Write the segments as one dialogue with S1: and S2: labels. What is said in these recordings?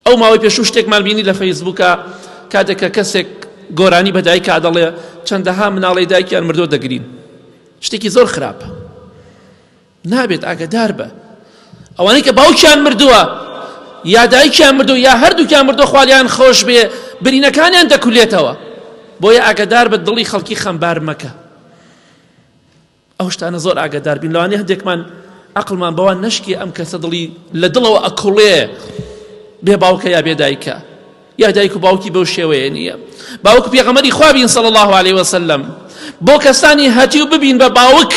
S1: ئەو ماوەی پێشوو شتێکمان بینی لە فەیسبووکە کاتێک کە کەسێک گۆرانی بە دایکا دەڵێ چەندەها مناڵی دایکیان مردۆ دەگرین شتێکی زۆر خراپە نابێت ئاگدار بە ئەوانەی کە باوکیان مردووە یا دایکیان مردو یا هەردووکیان مردو خوالیان خۆش بێ برینەکانیان دەکولێتەوە بۆیە ئاگدار بە دڵی خەڵکی خەمبار مەکە ئەو شتانە زۆر ئاگادار بین لەوانەیە هەندێکمان عەقڵمان بەوان نەشکێ ئەم کەسە دڵی لە دڵەوە ئەکوڵێ بێ باوکە یا بێ دایکە یا دایک و باوکی بەو شێوەیە نییە باوک پێغەمەری خوا بین صلی الله علیه وسلم بۆ کەسانی هەتیو ببین بە باوک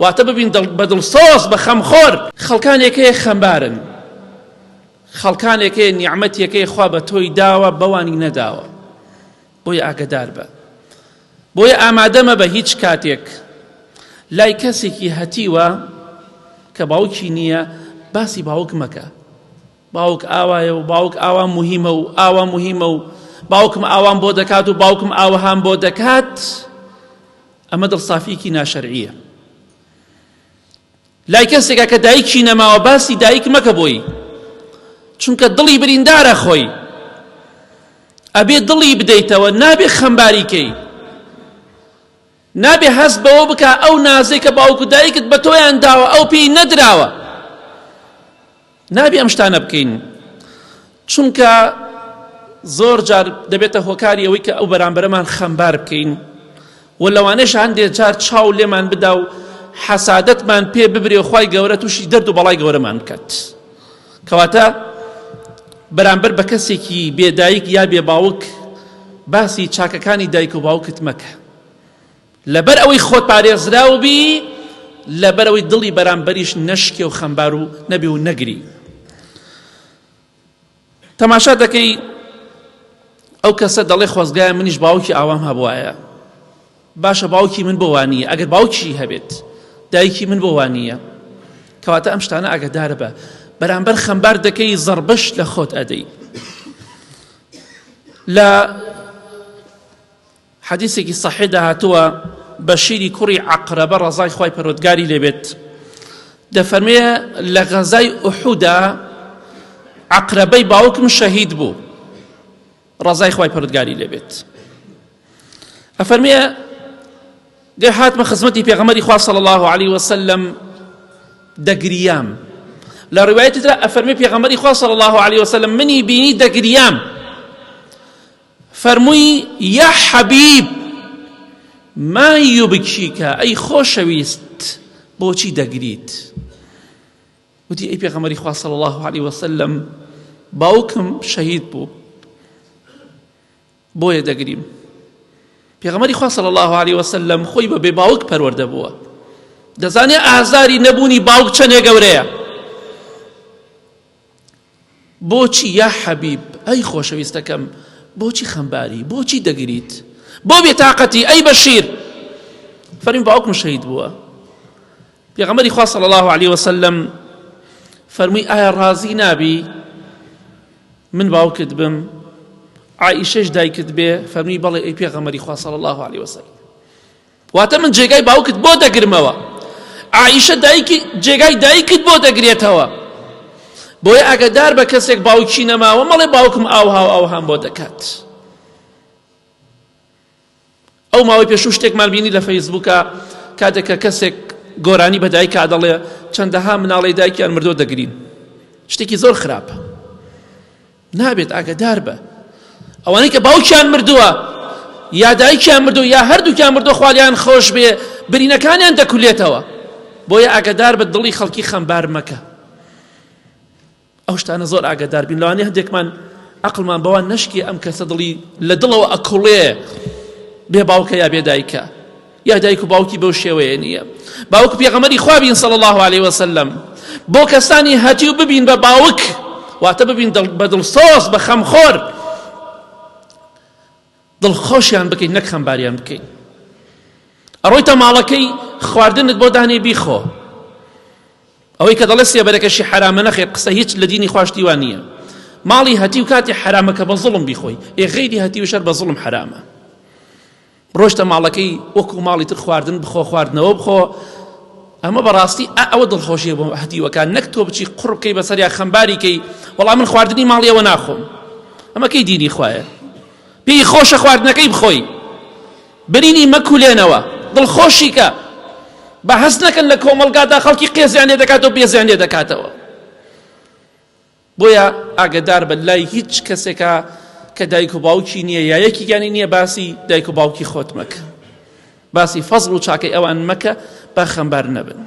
S1: واتە ببین بە دڵسۆز بە خەمخۆر خەڵکانێک هەیە خەمبارن خەڵکانێک هەیە نیعمەتێکەی خوا بە تۆی داوە بەوانی نەداوە بۆیە ئاگەدار بە. بۆیە ئامادە مەبە هیچ کاتێک لای کەسێکی هەتیوە کە باوکی نییە باسی باوک مەکە. باوک ئاوایە و باوک ئاوا موهیمە و ئاوا موهیمە و باوکم ئاوام بۆ دەکات و باوکم ئاوەهام بۆ دەکات ئەمە دڵسافیەکی ناشەرعیە. لای کەسێکە کە دایکی نەماوە باسی دایک مەکە بۆی چونکە دڵی بریندارە خۆی ئەبێ دڵی بدەیتەوە نابێ خەمباری کەی نابێ هەست بەوە بکە ئەو نازێک کە باوک و دایکت بە تۆیان داوە ئەو پێی نەدراوە نابێ ئەم شتانە بکەین چونکە زۆر جار دەبێتە هۆکاری ئەوەی کە ئەو بەرامبەرەمان خەمبار بکەین و لەوانەیە هەندێک جار چاو لێمان بدا و حەسادەتمان پێ ببرێ و خوای گەورە تووشی دەرد و بەڵای گەورەمان بکات کەواتە بەرامبەر بە کەسێکی بێدایک یا بێ باوک باسی چاکەکانی دایک و باوکت مەکە لەبەر ئەوەی خۆت پارێزراو بی لەبەر ئەوەی دڵی بەرامبەریش نەشکێ و خەمبار و نەبێ و نەگری تەماشا دەکەی ئەو کەسە دەڵێ خۆزگایە منیش باوکی ئاوام هەبوایە باشە باوکی من بۆ وانییە ئەگەر باوکی هەبێت دایکی من بۆ وانییە کەواتە ئەم شتانە ئاگدار بە بەرامبەر خەمبار دەکەی زەربەش لە خۆت ئەدەی لە حەدیسێکی صحیحدا هاتووە بەشیری کوڕی عەقرەبە ڕەزای خوای پەروەردگاری لێبێت دەفەرمێ لە غەزای ئوحودا عەقرەبەی باوکم شەهید بوو ڕەزای خوای پەروەردگاری لێبێت ئەفەرمێ گەر هاتمە خزمەتی پێغەمبەری خوا صلی الله علیه وسلم دەگریام لە ڕیوایەتی ترا ئەفەرمێ پێغەمبەری خوا صلی الله علیه وسلم منی بینی دەگریام فەرمووی، یا حەبیب ما یبکیک، ئەی خۆشەویست بۆچی دەگریت؟ وتی، ئەی پێغەمبەری خوا صلی اللە علیه وسلم باوکم شەهید بوو بۆیە دەگریم. پێغەمبەری خوا صلی اللە علیه وسلم خۆی بە بێ باوک پەروەردە بووە دەزانێ ئازاری نەبوونی باوک چەندێ گەورەیە بۆچی یا حەبیب، ئەی خۆشەویستەکەم، بۆچی خەمباری، بۆچی دەگریت، بۆ بێتاقەتی، ئەی بەشیر؟ فەرمی باوکم شەهید بووە. پێغەمبەری خوا صلی الله علیه وسلم فەرمووی ئایا ڕازی نابی من باوکت بم عائیشەش دایکت بێ؟ فەرمووی بەڵێ ئەی پێغەمبەری خوا صلی الله علیه وسلم. واتە من جێگای باوکت بۆ دەگرمەوە عائیشە دایکی جێگای دایکت بۆ دەگرێتەوە بۆیە ئاگدار بە کەسێک باوکی نەماوە مەڵێ باوکم ئاوها و ئاوهام بۆ دەکات ئەو ماوەی پێشوو شتێکمان بینی لە فەیسبووکە کاتێک کە کەسێک گۆرانی بە دایکا دەڵێ چەندەها مناڵی دایکیان مردۆ دەگرین شتێکی زۆر خراپە نابێت ئاگەدار بە ئەوانەی کە باوکیان مردووە یا دایکیان مردووە یا هەردووکیان مردووە خوالیان خۆش بێ برینەکانیان دەکولێتەوە بۆیە ئاگەدار بە دڵی خەڵکی خەمبار مەکە ئەو شتانە زۆر ئاگەدار بین لەوانەیە هەندێکمان عەقڵمان بەوان نەشکێ ئەم کەسە دڵی لە دڵەوە ئەکوڵێ بێ باوکە یا بێ دایکە یا دایک و باوکی بەو شێوەیە نییە باوک پێغەمبەری خوا بین صلی الله علیه وسلم بۆ کەسانی هەتیو ببین بە باوک واتە ببین بە دڵسۆز بە خەمخۆر دڵخۆشیان بکەین نەک خەمباریان بکەین ئەڕۆیتە ماڵەکەی خواردنت بۆ دانێ بیخۆ ئەوەی کە دەڵێ سێبەرەکەشی حەرامە نەخێر قسە هیچ لە دینی خوا شتی وا نییە ماڵی هەتیو کاتی حەرامە کە بە زوڵم بیخۆی ئێ غەیری هەتیوش هەر بە زوڵم حەرامە ڕۆشتە ماڵەکەی وەکو ماڵی تر خواردن بخۆ خواردنەوە بخۆ. ئەمە بەڕاستی ئەوە دڵخۆشیە بۆ هەتیوەکان نەک تۆ بچی قوڕ بکەی بەسەریا خەمباری کەی وەڵام من خواردنی ماڵیەوە ناخۆم ئەمە کەی دینی خوایە پێی خۆشە خواردنەکەی بخۆی برینی مەکولێنەوە دڵخۆشی کە بە هەست نەکەن لە کۆمەڵگادا خەڵکی قێزیان لێ دەکاتەوە بێزیان لێ دەکاتەوە بۆیە ئاگەدار بە لای هیچ کەسێکا کە دایک و باوکی نییە یا یەکیگانی نییە باسی دایک و باوکی خۆت مەکە باسی فەزڵ و چاکەی ئەوان مەکە با خەمبار نەبن.